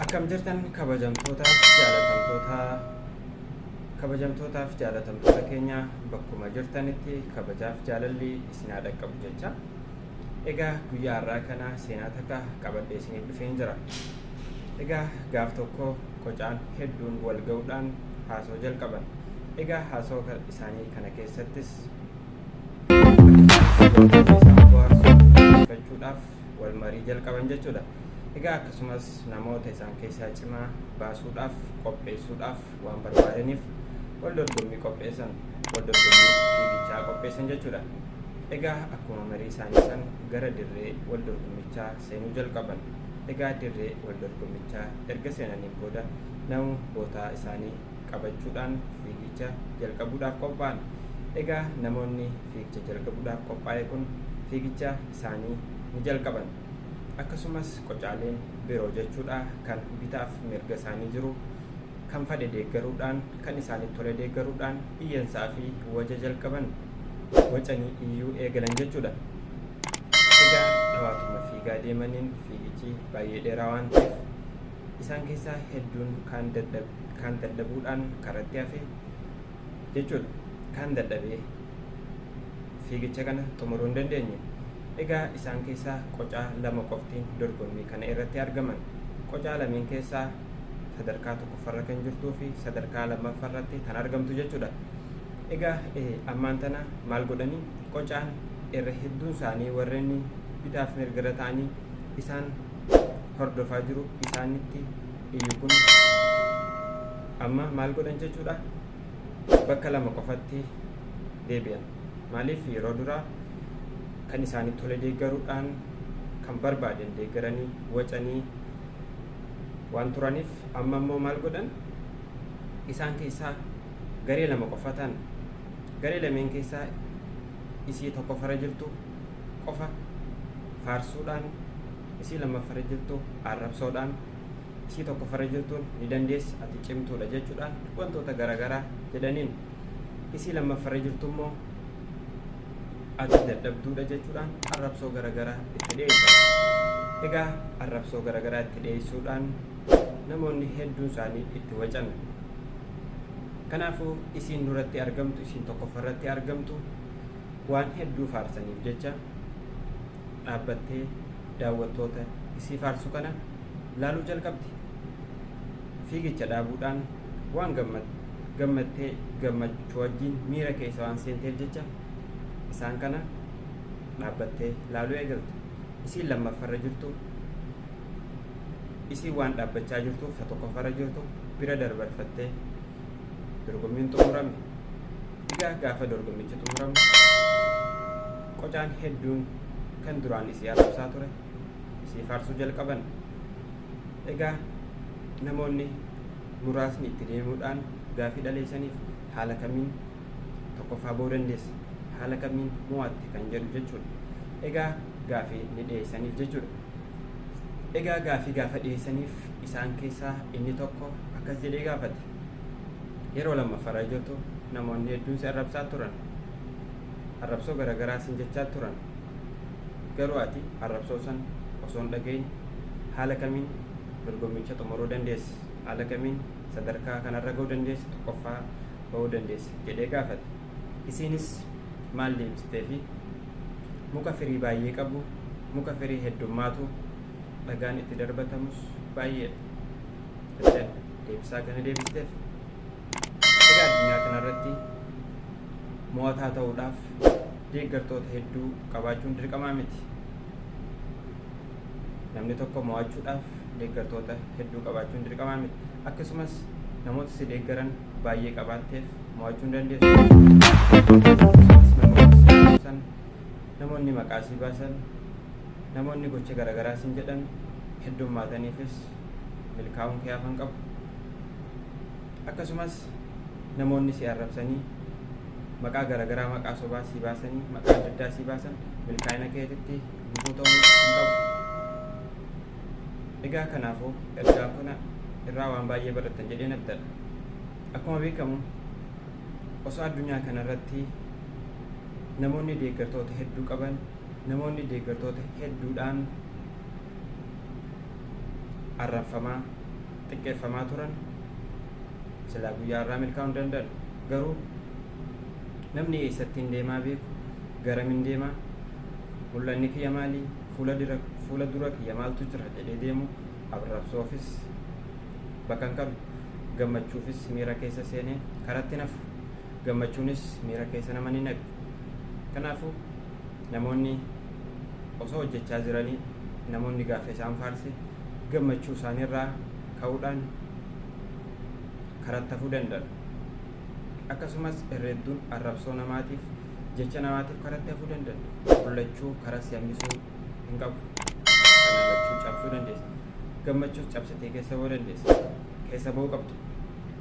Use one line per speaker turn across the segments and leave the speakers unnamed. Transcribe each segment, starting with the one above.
Akkam jirtan kabajamtootaaf jaalatamtoota keenya, bakkuma jirtanitti kabajaaf jaalalli isin haa dhaqqabu jecha. Egaa guyyaa har'aa kana seenaa takka qabadhee isiniif dhufeen jira. Egaa gaaf tokko qocaan hedduun wal ga'uudhaan haasoo jalqaban. Egaa haasoo isaanii kana keessattis isaan bohaarsuu fachuudhaaf wal marii jalqaban jechuudha. Egaa akkasumas namoota isaan keessaa cimaa baasuudhaaf qopheessuudhaaf waan barbaadaniif wal dorgommii qopheessan, wal dorgommii fiigichaa qopheessan jechuudha. Egaa akkuma marii isaanii san gara dirree wal dorgommichaa seenuu jalqaban. Egaa dirree wal dorgommichaa erga seenaniin booda namu bootaa isaanii qabachuudhaan fiigicha jalqabuudhaaf qophaa'an. Egaa namoonni fiigicha jalqabuudhaaf qophaa'e kun fiigicha isaanii ni jalqaban. Akkasumas qocaaleen biroo jechuudha kan bitaaf mirga isaanii jiru kan fedhe deeggaruudhaan, kan isaanitti tole deeggaruudhaan iyyansaa fi waja jalqaban, wacanii iyyuu eegalan jechuudha. Egaa dhawaatuma fiigaa deemaniin fiigichi baay'ee dheeraa waan ta'eef isaan keessaa hedduun kaan dadhabuudhaan karatti hafe jechuudha. Kaan dadhabee fiigicha kana xumuruu hin dandeenye. Egaa isaan keessaa qocaa lama qoftiin dorgommii kana irratti argaman. Qocaa lameen keessaa sadarkaa tokkoffarra kan jirtuu fi sadarkaa lammaffaarratti kan argamtu jechuudha. Egaa ammaan tana maal godhanii, qocaan irra hedduun isaanii warreen bitaaf mirgarra ta'anii isaan hordofaa jiru isaanitti iyyu kun amma maal godhan jechuudha, bakka lama qofatti deebi'an. Maaliif, yeroo duraa kan isaanitti tole deeggaruudhaan kan barbaadan deeggaranii wacanii waan turaniif amma immoo maal godhan, isaan keessaa garee lama qofa ta'an. Garee lameen keessaa isii tokkoffarra jirtu qofa faarsuudhaan, isii lammaffarra jirtu arrabsoodhaan, isii tokkoffarra jirtuun ni dandeessa, ati cimtuudha jechuudhaan wantoota garaagaraa jedhaniin, isii lammaffarra jirtu immoo ati dadhabduudha jechuudhaan arrabsoo garaagaraa itti dhiyeessan. Egaa arrabsoo garaagaraa itti dhiyeessuudhaan namoonni hedduun isaanii itti wacan. Kanaafuu isiin duratti argamtu, isiin tokkoffarratti argamtu waan hedduu faarsaniif jecha dhaabbattee daawwattoota isii faarsu kana laaluu jalqabdi. Fiigicha dhaabuudhaan waan gammattee gammachuu wajjin miira keessa waan seenteef jecha isaan kana dhaabbattee laaluu eegalte. Isiin lammaffarra jirtu isiin waan dhaabbachaa jirtuuf ta tokkoffarra jirtu bira darbarfattee dorgommiin xumurame. Egaa gaafa dorgommichi xumuramu qocaan hedduun kan duraan isii arrabsaa ture isii faarsuu jalqaban. Egaa namoonni muraasni itti deemuudhaan gaafii dhaleessaniif, haala kamiin tokkoffaa ba'uu dandeessa, haala kamiin mo'atte kan jedhu jechuudha. Egaa gaafii ni dhiyeessaniif jechuudha. Egaa gaafii gaafa dhiyeessaniif isaan keessaa inni tokko akkas jedhee gaafate. Yeroo lammaffaarra jirtu namoonni hedduun si arrabsaa turan. Arrabsoo garaagaraa sin jechaa turan. Garuu ati arrabsoo san osoo hin dhagahin haala kamiin dorgommicha xumuruu dandeessa? Haala kamiin sadarkaa kanarra ga'uu dandeessa? Tokkoffaa ba'uu dandeessa jedhee gaafate. Isiinis maal deebistee fi, muka firii baay'ee qabu, muka firii heddummaatu, dhagaan itti darbatamus baay'eedha jetteen deebisaa kana deebisteef. Egaa addunyaa kanarratti mo'ataa ta'uudhaaf deeggartoota hedduu qabaachuun dirqamaa miti. Namni tokko mo'achuudhaaf deeggartoota hedduu qabaachuun dirqamaa miti. Akkasumas namoota si deeggaran baay'ee qabaatteef mo'achuu hin dandeessu. Akkasumas namoota si arrabsan, namoonni maqaa si baasan, namoonni gocha garaagaraa sin jedhan heddummaataniifis milkaa'uun kee hafan qabu. Akkasumas namoonni si arrabsanii maqaa garaagaraa, maqaa sobaa si baasanii, maqaa adda addaa si baasan milkaa'ina keetitti gufuu ta'uu hin qabu. Egaa kanaafuu ergaa kana irraa waan baay'ee barattan jedheen abdadha. Akkuma beekamu osoo addunyaa kanarratti namoonni deeggartoota hedduu qaban, namoonni deeggartoota hedduudhaan arrabfamaa xiqqeeffamaa turan silaa guyyaa irraa milkaa'uu hin danda'an. Garuu namni eessatti hin deemaa beeku, garam hin deemaa, mul'anni kiyya maalii, fuula dura kiyya maaltu jira jedhee deemu arrabsoofis bakka hin qabu. Gammachuufis miira keessa seenee karatti nafu. Gammachuunis miira keessa nama ni naqxi. Kanaafuu namoonni osoo hojjechaa jiranii namoonni gaafa isaan faarse gammachuu isaaniirraa ka'uudhaan karatti hafuu danda'an. Akkasumas irreedduun arrabsoo namaatiif jecha namaatiif karatti hafuu danda'an. Mul'achuu karaa si hambisuu hin qabu. Kana lachuu cabsuu dandeessa. Gammachuus cabsitee keessa ba'uu dandeessa. Keessa ba'uu qabda.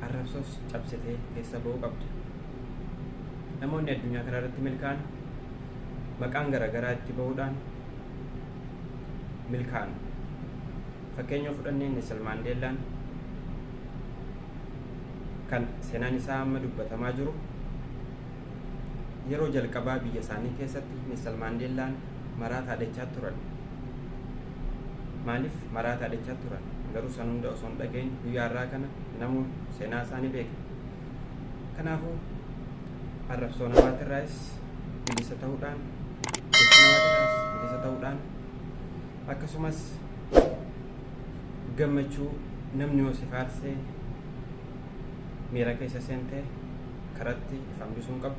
Arrabsoos cabsitee keessa ba'uu qabda. Namoonni addunyaa kanarratti milkaa'an maqaan garaagaraa itti ba'uudhaan milkaa'an. Fakkeenya fudhannee Nelson Maandeellaan kan seenaan isaa amma dubbatamaa jiru, yeroo jalqabaa biyya isaanii keessatti Nelson Maandeellaan maraataa jechaa turan. Maaliif maraataa jechaa turan? Garuu san hunda osoo hin dhagahin guyyaa har'aa kana namu seenaa isaanii beeka. Kanaafuu arrabsoo namaatirraayis bilisa ta'uudhaan, jecha namaatirraayis bilisa ta'uudhaan, akkasumas gammachuu namni yoo si faarsee miira keessa seentee karatti if hambisuu hin qabdu.